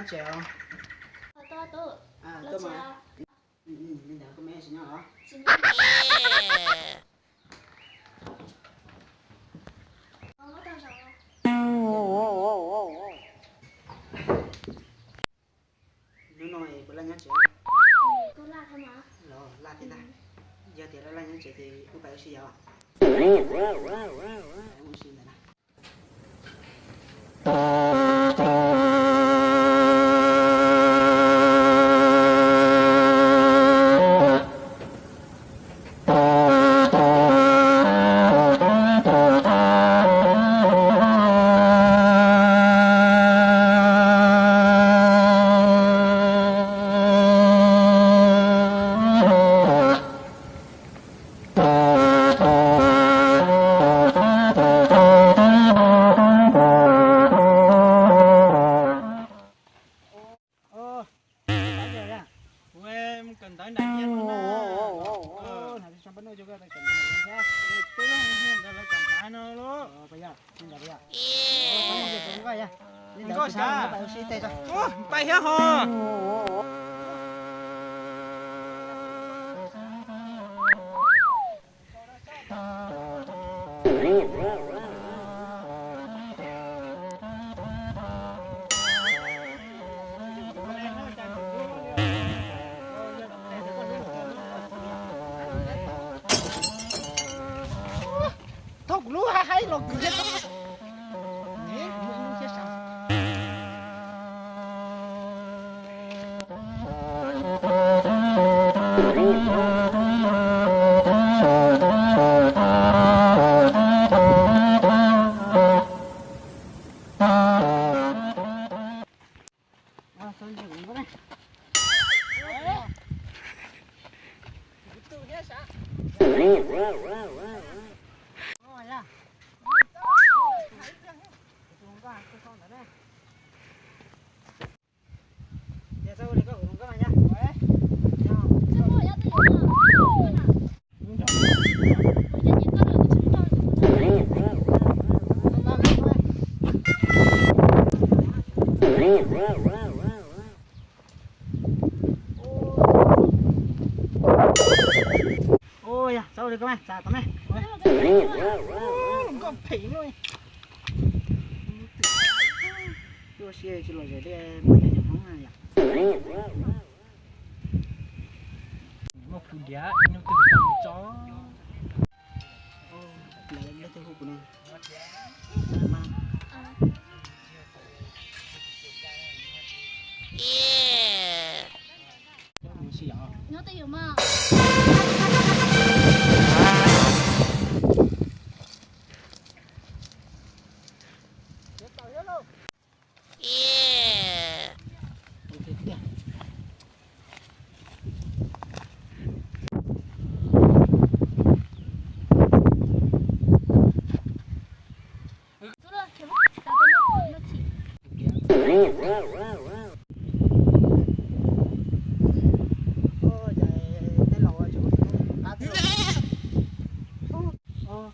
Tsev os. Tuaj mas. Li ntawd koj me tsis nyob los? Hnub no puas laj nyob tsev? Los laj thiab ntag. Yog tias laj laj nyob tsev ces wb pais ua si yom. Ua si ntawm na. Ua, mus kawm ntawv nram Iab no na. Hnov tsis tso pab nuj coj koj kawm ntawv nram Iab thiab. Peb lub haiv neeg ntawd lawv kawm ntawv no lauj. Nkoj xav pais ua si tej tso. Pais thiab ho. Thauj kuv lub haib haib los kwv thiab. Ua yog txhob ua li koj mas, txav tom me. Nkauj phem no. Ua si tsis lom zem li muaj cov nyuam Hmoob na yom. Muaj kuv diav ib hnub twg tau mus tso. Lawv leej twg hu kuv ne? Nyob twj ywm mas.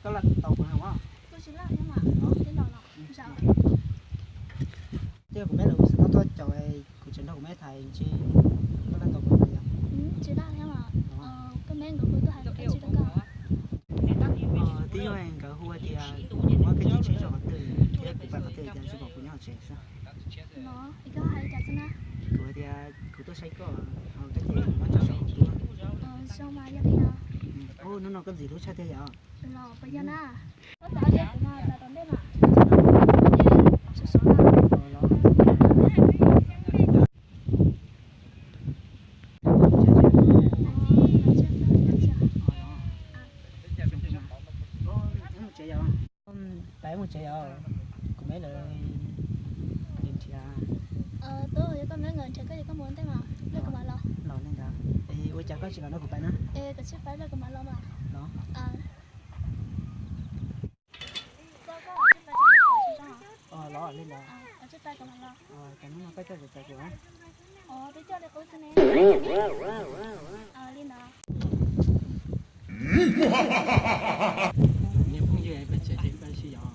Koj laj tau kuv heev os. Twb yog kuv me lawv xwm no tuaj caum kuv tseem nrog kuv me tham ntshe koj laj tau kuv heev yom. Twb yog nkawd hu tias kuv muab kab cia tsheb rau qhov twg thiab kuv pais qhov twg cas tsis pom kuv nyob hauv tsev xwb. Kuv hais tias kuv tuaj saib koj, ho kab cia kuv muab tso saum hauv tuaj. Hnub no koj ntxim hlub tshaj tiag yom. Peb mus tsev yom, kuv me lawv nrhiav. Los li ntawd, ua cas koj tsis los nrog kuv pais na? Los. Los li ntawd. Ces hnub no koj coj zam txawv kuv. Niam phooj ywg, peb tsev ces peb sib yos.